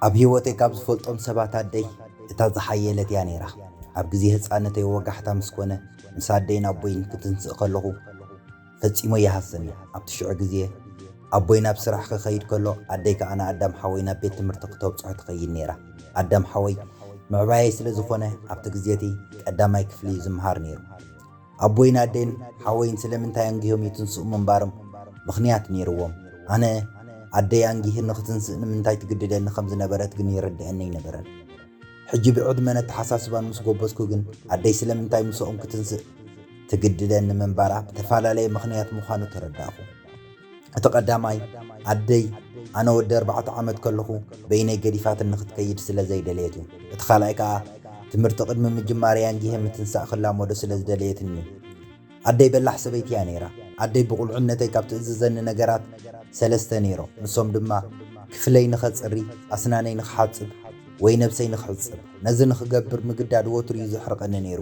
ኣብ ህይወተይ ካብ ዝፈልጦም ሰባት ኣደይ እታ ዝሓየለት እያ ነይራ። ኣብ ግዜ ህጻነተይ ወጋሕታ ምስ ኮነ፣ ምስ ኣደይን ኣቦይን ክትንስእ ከለኹ ፈጺሙ ይሃሰኒ። ኣብቲ ሽዑ ግዜ ኣቦይ ናብ ስራሕ ክኸይድ ከሎ፣ ኣደይ ከኣ ንኣዳም ሓወይ ናብ ቤት ትምህርቲ ክተብጽሖ ትኸይድ ነይራ። ኣዳም ሓወይ ምዕባየይ ስለ ዝኾነ፣ ኣብቲ ግዜ እቲ ቀዳማይ ክፍሊ እዩ ዝምሃር ነይሩ። ኣቦይን ኣደይን ሓወይን ስለምንታይ ኣንጊሆም ይትንስኡ ምንባሮም ምኽንያት ነይርዎም። ኣነ ኣደይ ኣንጊህኒ ክትንስእ ንምንታይ ትግድደኒ ከም ዝነበረት ግን ይርድኣኒ ኣይነበረን። ሕጂ ብዕድመን ኣተሓሳስባን ምስ ጎበዝኩ ግን፣ ኣደይ ስለምንታይ ምስኦም ክትንስእ ትግድደኒ ምንባራ ብተፈላለየ ምኽንያት ምዃኑ ተረዳእኹ። እቲ ቀዳማይ፣ ኣደይ ኣነ ወዲ ኣርባዕተ ዓመት ከለኹ በይነይ ገዲፋትኒ ክትከይድ ስለ ዘይደለየት እዩ። እቲ ካልኣይ ከኣ፣ ትምህርቲ ቅድሚ ምጅማረይ ኣንጊሀ ምትንሳእ ክላመዶ ስለ ዝደለየትኒ እዩ። ኣደይ በላሕ ሰበይቲ እያ ነይራ። ኣደይ ብቑልዕነተይ ካብ ትእዝዘኒ ነገራት ሰለስተ ነይሮም። ንሶም ድማ፣ ክፍለይ ንኸጽሪ፣ ኣስናነይ ንኽሓጽብ፣ ወይ ነብሰይ ንኽሕጽብ። ነዚ ንኽገብር ምግዳድ ወትሩ እዩ ዘሕርቐኒ ነይሩ።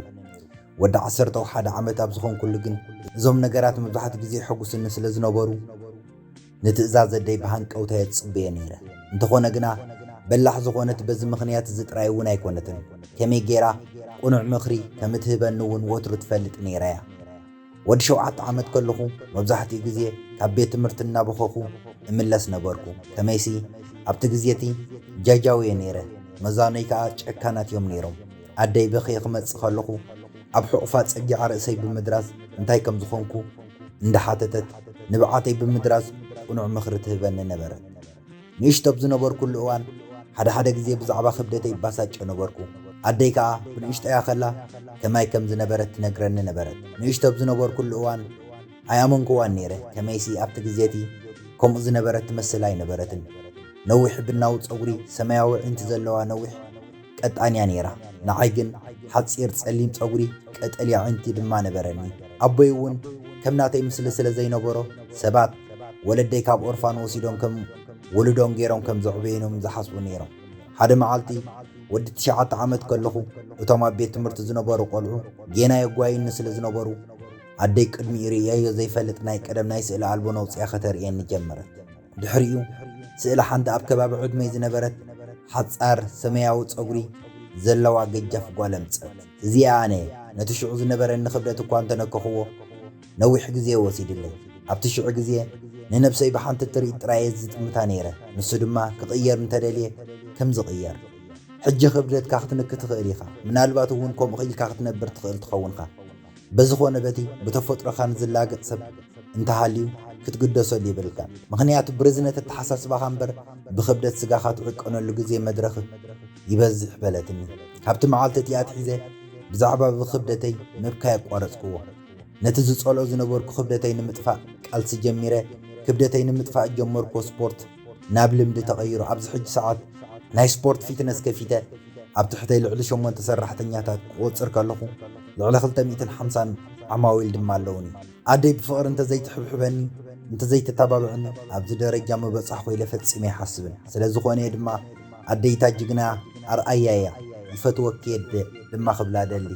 ወዲ ዓሰርተ ሓደ ዓመት ኣብ ዝኾንኩሉ ግን፣ እዞም ነገራት መብዛሕትኡ ግዜ የሐጉስኒ ስለ ዝነበሩ፣ ንትእዛዝ ኣደይ ብሃንቀውታ እየ ዝጽበዮ ነይረ። እንተኾነ ግና፣ በላሕ ዝኾነት በዚ ምኽንያት እዚ ጥራይ እውን ኣይኮነትን። ከመይ ገይራ ቅኑዕ ምኽሪ ከም እትህበኒ እውን ወትሩ ትፈልጥ ነይራ እያ። ወዲ ሸውዓተ ዓመት ከለኹ፣ መብዛሕትኡ ግዜ ካብ ቤት ትምህርቲ እናበኸኹ እምለስ ነበርኩ። ከመይሲ፣ ኣብቲ ግዜ እቲ ጃጃው እየ ነይረ። መዛኖይ ከኣ ጨካናት እዮም ነይሮም። ኣደይ በኽየ ክመጽእ ከለኹ፣ ኣብ ሕቑፋ ጸጊዓ ርእሰይ ብምድራዝ እንታይ ከም ዝኾንኩ እንዳሓተተት፣ ንብዓተይ ብምድራዝ ቅኑዕ ምኽሪ ትህበኒ ነበረት። ንእሽቶ ኣብ ዝነበርኩሉ እዋን፣ ሓደ ሓደ ግዜ ብዛዕባ ክብደተይ ይባሳጨ ነበርኩ። ኣደይ ከኣ ብንእሽቶያ ከላ ከማይ ከም ዝነበረት ትነግረኒ ነበረት። ንእሽቶ ኣብ ዝነበርኩሉ እዋን ኣይኣመንኩዋን ነይረ። ከመይሲ ኣብቲ ግዜ እቲ ከምኡ ዝነበረት ትመስል ኣይነበረትን። ነዊሕ ብናዊ ጸጉሪ፣ ሰማያዊ ኣዒንቲ ዘለዋ ነዊሕ ቀጣን እያ ነይራ። ንዓይ ግን ሓጺር ጸሊም ጸጉሪ፣ ቀጠልያ ኣዒንቲ ድማ ነበረኒ። ኣቦይ እውን ከም ናተይ ምስሊ ስለ ዘይነበሮ፣ ሰባት ወለደይ ካብ ኦርፋን ወሲዶም ከም ውሉዶም ገይሮም ከም ዘዕበዩኒ እዮም ዝሓስቡ ነይሮም። ሓደ መዓልቲ ወዲ ትሽዓተ ዓመት ከለኹ፣ እቶም ኣብ ቤት ትምህርቲ ዝነበሩ ቆልዑ ጌና የጓዩኒ ስለ ዝነበሩ፣ ኣደይ ቅድሚኡ ርእየዮ ዘይፈልጥ ናይ ቀደም ናይ ስእሊ ኣልቦ ነውጽያ ከተርእየኒ ጀመረት። ድሕሪኡ፣ ስእሊ ሓንቲ ኣብ ከባቢ ዕድመይ ዝነበረት ሓጻር ሰማያዊ ጸጉሪ ዘለዋ ገጃፍ ጓል ኣምጸት። እዚኣ ኣነ እየ። ነቲ ሽዑ ዝነበረኒ ክብደት እኳ እንተነከኽዎ፣ ነዊሕ ግዜ ወሲድለይ። ኣብቲ ሽዑ ግዜ፣ ንነብሰይ ብሓንቲ ትርኢት ጥራይ እየ ዝጥምታ ነይረ። ንሱ ድማ ክቕየር እንተደልየ ከም ዝቕየር። ሕጂ ክብደትካ ክትንኪ ትኽእል ኢኻ። ምናልባት እውን ከምኡ ኢልካ ክትነብር ትኽእል ትኸውን ኢኻ። በዝኾነ በቲ ብተፈጥሮኻ ንዝላገጽ ሰብ እንተሃልዩ ክትግደሰሉ የብልካን። ምኽንያቱ ብርዝነት ኣተሓሳስባኻ እምበር ብኽብደት ስጋኻ ትዕቀነሉ ግዜ መድረኽ ይበዝሕ በለትኒ። ካብቲ መዓልቲ እቲ ኣትሒዘ ብዛዕባ ብኽብደተይ ምብካይ ኣቋረጽክዎ። ነቲ ዝጸልኦ ዝነበርኩ ክብደተይ ንምጥፋእ ቃልሲ ጀሚረ። ክብደተይ ንምጥፋእ ጀመርኩዎ ስፖርት ናብ ልምዲ ተቐይሩ። ኣብዚ ሕጂ ሰዓት ናይ ስፖርት ፊትነስ ከፊተ ኣብ ትሕተይ ልዕሊ ሸሞንተ ሰራሕተኛታት ክቆጽር ከለኹ ልዕሊ ክልተ ሚእትን ሓምሳን ዓማዊል ድማ ኣለውኒ። ኣደይ ብፍቕሪ እንተዘይትሕብሕበኒ፣ እንተዘይተተባብዐኒ ኣብዚ ደረጃ ምበጻሕኩ ኢለ ፈጺመ ኣይሓስብን። ስለ ዝኾነ እየ ድማ ኣደይ እታ ጅግና ኣርኣያ እያ፣ ይፈትወኪ እየ ኣደ ድማ ክብላ ደሊ።